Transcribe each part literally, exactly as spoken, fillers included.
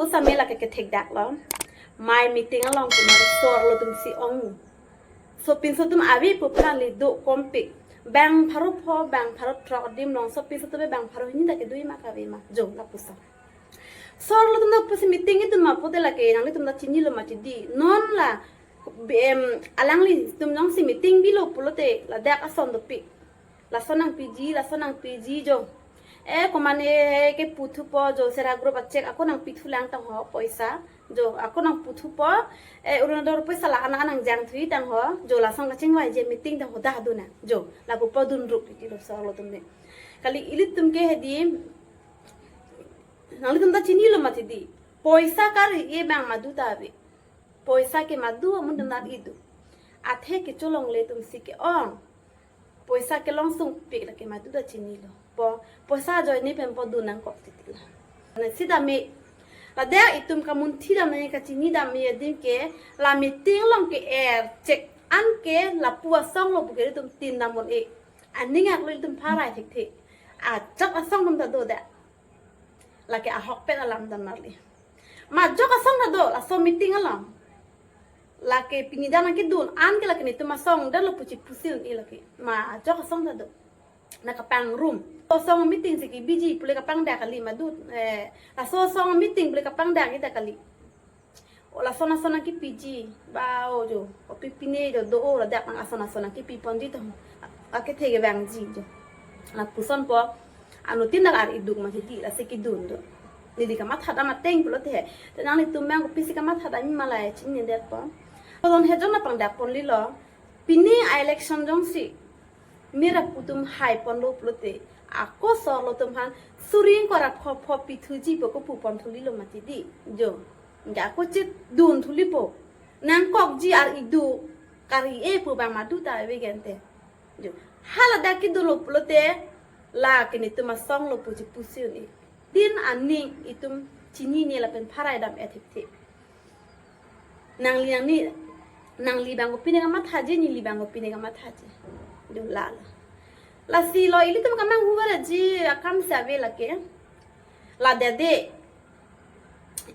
Pusitame lake kethekdaklo. Mai meeting along tumar sor lo tum si ong. Sopinso atum ave pu aphan le do kompik. Bang pharo pho, bang pharo throk adim along, sopinso atum bang pharo hini ta kedo ma kave ma. Jo, lapuson. Sor lo tum ta pusi meeting itum ma pote lake, nanglitum ta chinilo mati di. Non la, em, alanglitum jongsi meeting bilo pulote, ladak ason dopik. Lason nangpiji, lason nangpiji jo. E, komane ke puthupo jo, sera group a-check ako nangpithu lang tang ho, poisa. Jo, ako nangputhupo, e, Orunodoi poisa la ana nang jangthui tang ho, jo, lason kachingvai je meeting tang ho dah duna. Jo, lapu po dun rup titi lo sor lo tum ne. Kali ilitum ke hedi, nanglitum ta chinilo mati di. Poisa kar-e bang madu ta ave. Poisa ke madu amun dum nat idu. Athe kecholongle tum si ke-ong. Poisa kelong sungpik lake madu ta chinilo. Po, poisa ajoine pen po dun nangkok titi la. Na sitame, ladak itum kamunthi dam nangji kachini dam nangji adim ke, la meeting along ke-er, check an ke lapu asong lo pu ke itum tin dam un-e. Aning aklo itum pharai thekthe. Ajok asong atum ta do da. Lake ahokpet alam dam marli. Majok asong ta do, laso meeting along. Lake pini dan kedun an ke lake netum asong, dan lo puchi pusi un-e lake. Majok asong ta do. Na kapangrum. Asong meeting si kebiji pule kapangdak kali madu. Eh, laso asong meeting pule kapangdak kita kali. O lason ason nangkepiji, ba o jo, kopi pine jo do o ladak nang ason ason nangkepi ponji to. Akethe kevangji jo. Lapuson po, anuttin dak ar-iduk mati di, lasi kedun do. Neli kamatha dam ateng pulote. Te nanglitum bang kopisi kamatha dam ma la chinine det po. Lason he jong nangpangdak ponlilo. Pini a-election jongsi mera pu atum hai ponlo pulote, ako sor lo atum aphan suri ingkoi ra pho pho pithuji pu ako pu ponthu lilo mati di. Jo. Nge ako chit dun thulipo. Nangkokji ar-iduk, kar-e pu bang madu ta ave gente. Jo. Hala dak kedo lo pulote, lake netum asong lo puchi pusi un-e. Din aning itum chinine lapen pharai dam-et thekthe. Nangli nangni, nangli bang kopine kamathaji, neli bang kopine kamathaji. Do la la. Lasi lo ilitum kamanghu varaji akam si ave lake. La dede.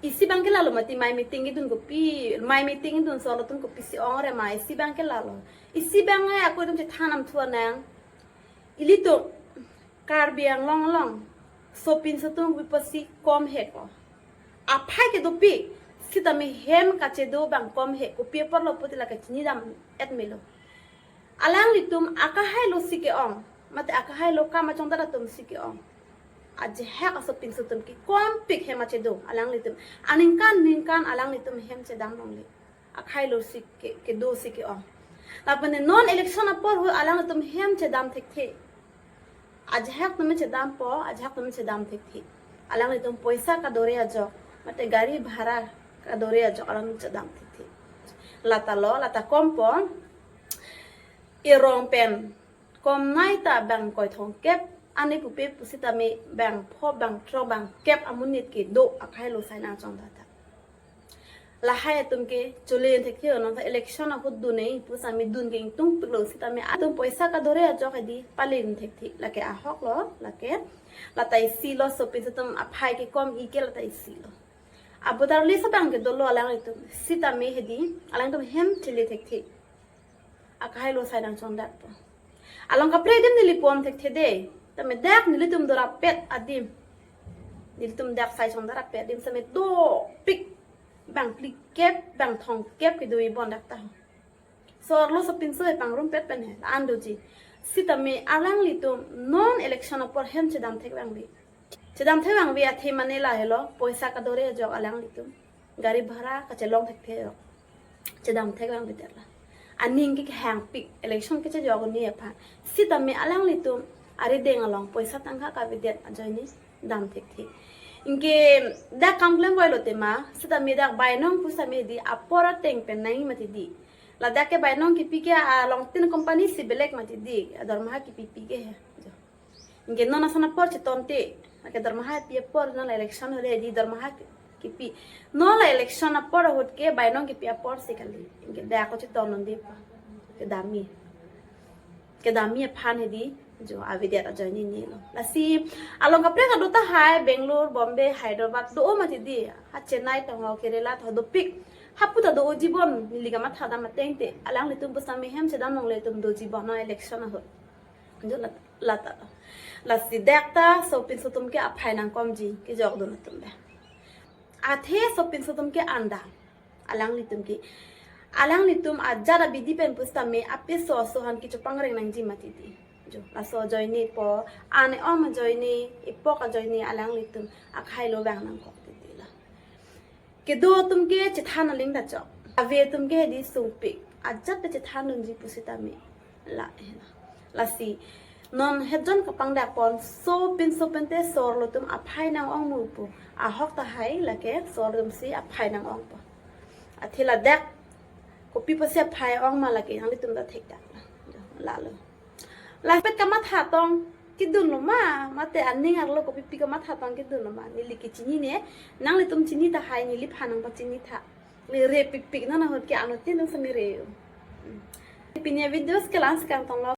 Isi bang ke lalo mati mai meeting idun kopi, mai meeting idun sor lo atum kopisi ong re ma, isi bang ke lalo. Isi bang e ako itum chethan dam thu nang. Ilitum Karbi Anglong along sopinso atum pi pusi kom he ko. Aphai ke dopik, sitame hem kachedo bang kom he, kopi apor lo puti lake chini dam-et melo. Alanglitum akahai lo si ke-ong, mate akahai lo kam achongdat atum si ke-ong. Ajahak asopinso atum ke kompik hem achedo, alanglitum. Aningkan ningkan alanglitum hem chedam longle. Akhai lo si ke, kedo si ke-ong. Lapen non election apor ahut alanglitum hem chedam thekthe. Ajahak atum chedampo, ajahak atum chedam thekthe. Alanglitum poisa kadore ajok, mate gari bhara kadore ajok alanglitum chedam thekthe. Lata lo, lata kompo, erong pen kom nai ta bang koi thongkep, ani pupe pusitame bang pho bang throk bang kep amonit kedo akhai lo sai nangchongdat ta. Lahai atum ke chole thekthe, non ta election ahut dun-e pusitame dun ke ingtungpik lo sitame atum poisa kadore ajok hedi palen thekthe, lake ahok lo, lake lata isi lo, sopinso atum aphai ke kom-i ke lata isi lo. Abo dar lisa bang ke dolo alanglitum sitame hedi alanglitum hem chele thekthe. Akhai lo sai nangchongdatpo. Along kaprek adim neli pon thekthe de. Tame dak nelitum dorapet adim. Nelitum dak sai chongdarapet adim same dopik. Bang phlikep, bang thongkep kedo-i bon dak ta. Sor lo sopinso e pangrumpet pen he, an doji. Sitame alanglitum non election apor hem chedam thek vangve. Chedam thek vangve athe mane lahelo, poisa kadore ajok alanglitum. Gari bhara kachelong thekthe ajok. Chedam thek vangve det la. Aning ke kehangpik, election kechejok un-e aphan. Sitame alanglitum arideng along poisa tangka kavedet ajoine dam thekthe. Anke dak kam klemvoilo tema, sitame dak bainong pusitame hedi apor ateng pen nangji mati di. Ladak ke bainong kipi ke along tin company si belek mati di, dormaha kipipi ke he. Anke non ason apor chetonte, anke dormaha pi apor non la election ahut hedi dormaha kipi. Non la election apor ahut ke bainong kipi apor si kali. Anke dak ako cheton nonde pa. Kedamji. Kedamji aphan hedi. Jo, avedet ajoine nelo. Lasi along kaprek ado tahai, Bangalore, Bombay, Hyderabad do-o mati di. Ha Chennai tong ho, Kerala tong ho dopik. Hapu ta do-o jibon, neli kamatha dam ateng te. Alanglitum pusitame hem chedam longle atum do jibon, no election ahut. Jo, la, la ta. Lasi dak ta sopinso atum ke aphai nangkomji, kejokdun atum be. Athe sopinso atum ke anda. Alanglitum ke. Alanglitum ajat abidi pen pusitame apiso aso aphan kechopangreng nangji mati di. Jo, laso ajoine po, an-e-ong ajoine, ipok ajoine alanglitum akhai lo vang nangkok ti di la. Kedo atum ke chethan aling ta chok. Ave atum ke di sungpik. Ajat ta chethandunji pusitame. La, la. Lasi non hetjon kapangdakpon, sopinso pen te sorlo atum aphai nang-ong mu pu. Ahok tahai lake sorlo atum si aphai nang-ongpo. Athe ladak kopi pusi aphai ong ma lake nanglitum ta thekdak. Lalo. Laipet kamatha tong kedun lo ma, mate aning arlo kopi pi kamatha tong kedun lo ma. Neli kechinine, nanglitum chini tahai neliphan nangpachini tha. Neli repikpik non ahut ke anuttin nang sami re. Hmm. Pini avideos ke la-an si kangtong lo.